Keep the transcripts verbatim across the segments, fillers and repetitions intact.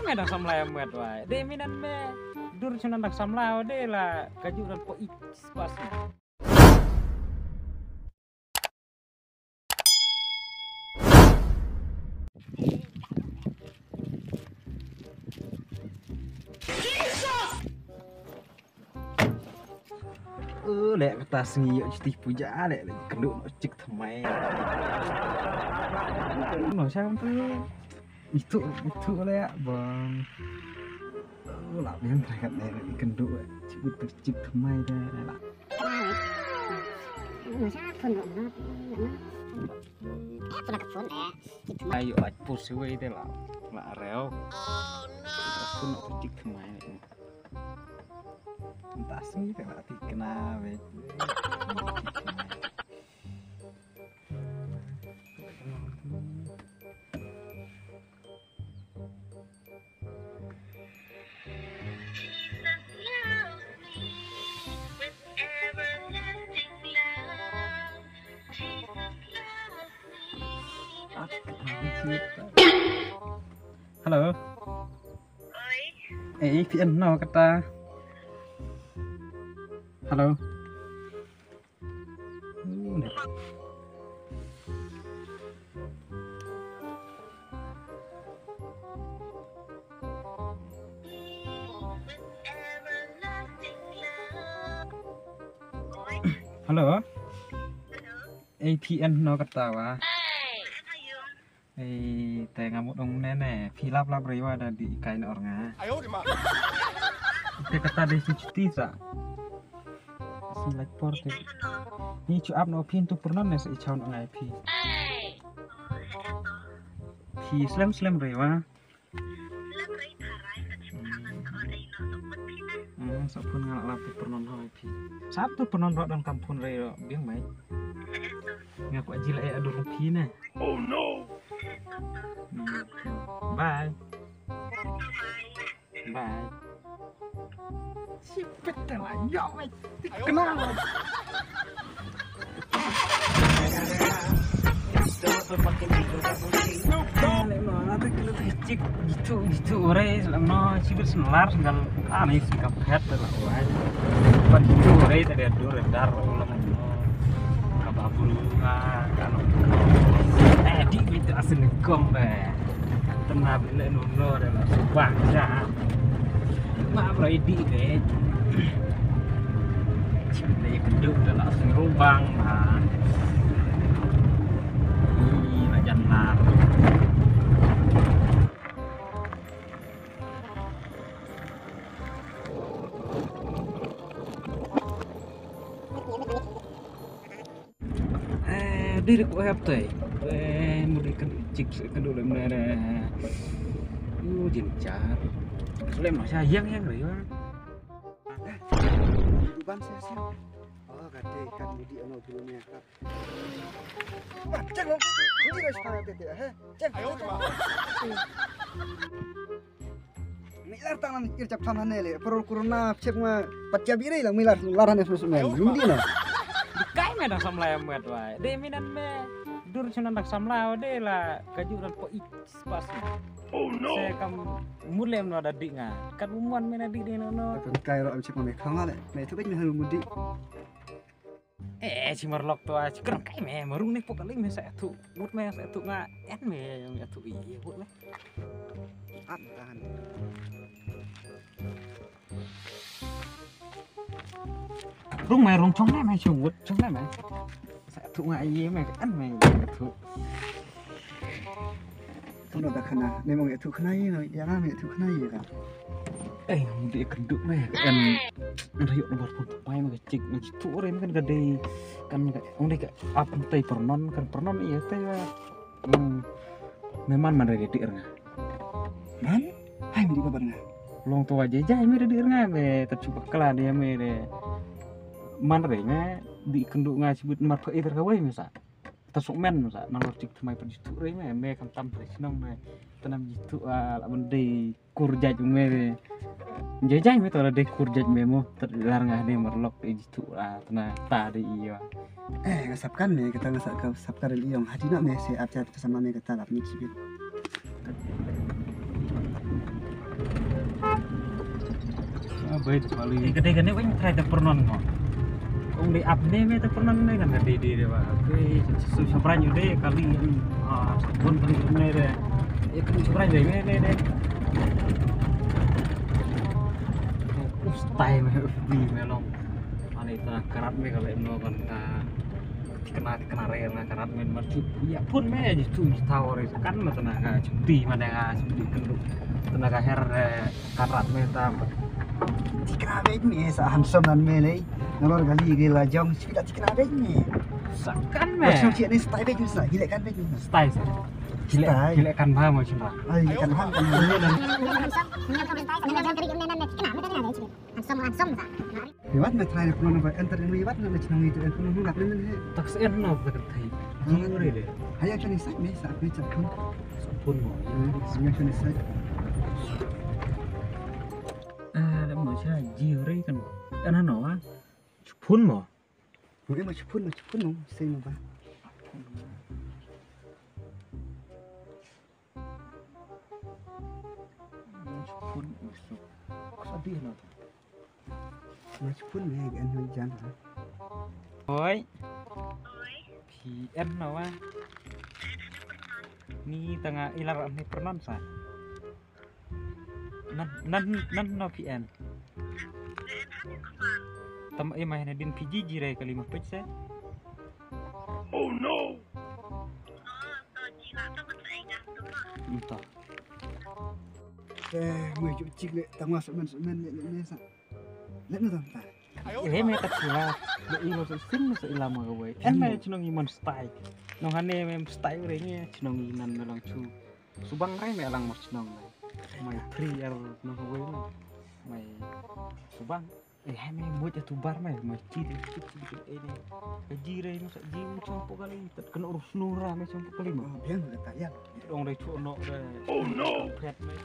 Dang samla ïa met wai. Dei minan me. Dur chunan dang samla de la kaju dan po ich spas. Ơ leh kata sngi ïoh cuti puja leh leh kynduh noh chik thymmai. Noh sha kam tu. Itu itu leh bang. Ơ lah biang trai kat leh leh kynduh chik chik thymmai de leh lah. Noh sha phone noh. Eh phone ka phone eh. Ayo ai pus wei de lah. Lah reo. Phone noh chik thymmai leh. Mynta sngi te la thikna beit. Hello. Oi. Eh, A P N no kata. Hello. Hello. A P N no kata wa. Ei, te nga mut ong ne ne, phi lap lap rei wa da dih kai na or nga. Te kata dei shu chuti sa. Shu lait por te. Ni chu ap no phi tu purnon ne sa i chaw no ngai phi. Phi slem slem rei wa. Hmm, sa phun nga lap tu purnon ho phi. Sa tu purnon ro dan kam phun rei ro biang mai. Nga kwah jila eh adur phi ne. Oh no. Hmm. Bye. Bye. Sipit te la yok wei. Kenal. Cik gitu gitu ore selama sibir senar gal aneh sikap het la wai. Pan gitu ore tadi adur dar ulang. Kaba buru nga kano. Eh, di minta asin gom be. Tena bile nuno de la subang ja. Ma bro di be. Cip le keduk de la asin rubang ma. Ih, la janar. Eh, dei ko hap tai. Eh, mudi kan chik kan dole mene. Yu jin char. Lem no sha yang yang re. Ban sia sia. Oh, kate kan mudi ano bulu ne hap. Wah, cek lo. Ini lo sha te te he. Cek. Ayo. Milar tang nan kir chap than hane le, parol corona chep ma pat chap ire lang milar lar hane sum sum. Mudi na. Kai me dang samlai met wai. Dei minan me dur chunan dang samlai dei la kaju dan po ich spas. Oh no. Se kam mulem no da dik nga. Kat umuan me na dik dei no no. Kan kai ro am chep ma me khang le. Me tu bej me hanu mudi. Eh, si marlok to a, si kren kai me, marung ne pok kali me sa tu. Mut me sa tu nga, en me yang tu i, mut me. An an. Rung me, rung chong ne me, chong mut, chong ne me. Sa tu nga i me, en me tu. Kono da khana, ne mong ïathuh khana ïa, ïa nga me ïathuh khana ïa ka. Eh, mudi kynduh me, ka em. Nda ïoh nomor phone pai ma ka chik, ma ka chik tu re kan ka dei, kan ka, ong dei ka ap tai pyrnon, kan pyrnon ïa tai. Hmm. Me man man re dei er nga. Man? Hai mudi ba ban nga. Long to aja jai me dei er nga me, ta chuba kla dei me re. Man re me, di kynduh nga chibut mar pha iter ka wai me sa. Ta suk men sa nang lor tik tmai pynjituh re me, me kam tam tre shnong me. Tanam jituh a la ban dei kur jait me re. Jai jai me to la dei kur jait me mo. Tar lar nga ne marlok dei jituh a tana ta dei iyo. Eh, nga sap kan me kata nga sap kan me ong hadi na me se ap jat sama me kata lap ni sibit. Wait, kali. Eh, ka dei kane, weng trai te pyrnon mo. Ong dei ap ne me te pyrnon ne kan ka dei dei dei ba. Oke, su sa brand new dei kali. Ah, sabun kali ne dei. Eh, kan sa brand new dei me ne dei. Us tai me, uf, di me long. Ani ta karat me kali no kan ka. Tikna tikna re na karat me ma tu. Ya pun me ji tu tawo re kan ma tana ka chuti ma da ka chuti kan tu. Tana ka her, eh, karat me ta. Tikna bej ni sa handsome nan me lei. Nalor gali gi la jong sipila tikna bej ni. Sa kan me. Masuk cik ni style bej ni sa. Gila kan bej ni. Style sa. Gila, style. Gila kan ba mo chimba. Ai, gila kan ba kan. Handsome, handsome sa. Iwat me try ne pynlong ba enter in iwat ne chnong itu en pynlong ngap ne men he. Tak se en no tak thai. Jing re de. Haya chani sai me sa me chap pun. Sa pun mo. Haya chani sai. Ah, da mo cha jing re kan. Ana no ah. Pun mo. Mo e mo pun mo pun mo sai mo ba. Mo pun mo. Ko sa di no. Machpun ne gan hoi jan ha. Oi. Phi en no wa. Ni tanga ilar ni pyrnon sa. Nan nan nan no phi en. Tam e mai na din phi ji ji rai kali ma pech se. Oh no. Entah. Eh, mo ju chik le tangwa semen semen le le sa. Let me tang ta. Ile me kat sila. Lo ilo so sing so ilama ka wei. En me chnong i mon style. Nong hane me style re nge chnong i nan me long chu. Subang rai me lang mo chnong na. Mai free er nong ka wei na. Mai subang. Eh, hai me mo ja tu bar me. Mai chi de chi chi de eh ne. Ka ji re no sa ji mo chong po kali. Tat kena urus nura me chong po kali mo. Oh, biang le ta ya. Dong re chu no re. Oh no. Pet me.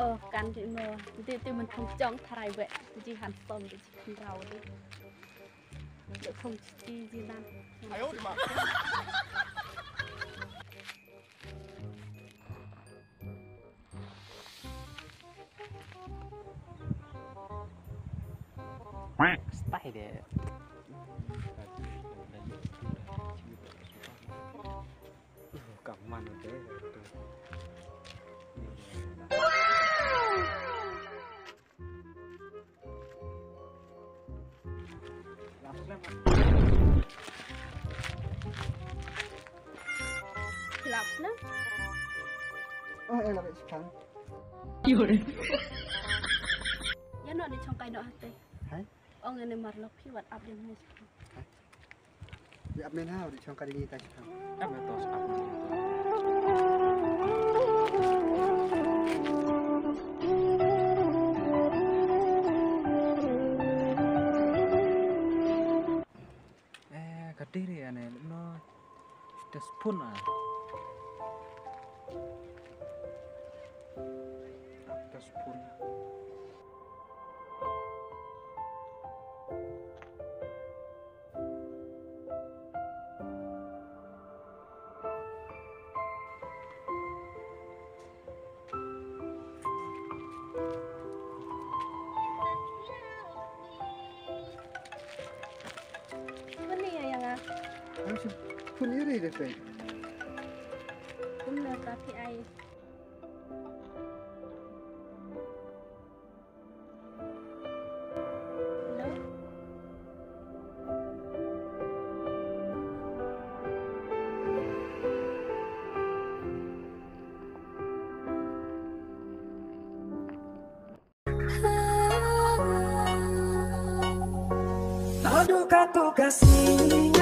Oh, kan di mo, di di men thong jong tharai we, di han som di khynraw di. Di thong chi di nan. Style de. Kaman udah. Lap na. Oh, eh, lap sekarang. Ïa no ni chong kai no hate. Hai. Ong ne mar lok phi wat ap ding ni. Hai. Ïa ap men ha, ri chong ka ding ita chang. Ap men to, ap men to. Eh, ka diri ane, no. Ita spoon ah. Ita spoon. Puni ya yang ah. Ang si puni ri de pe. Pun na tapi ai. Hello? Tadu katu kasih.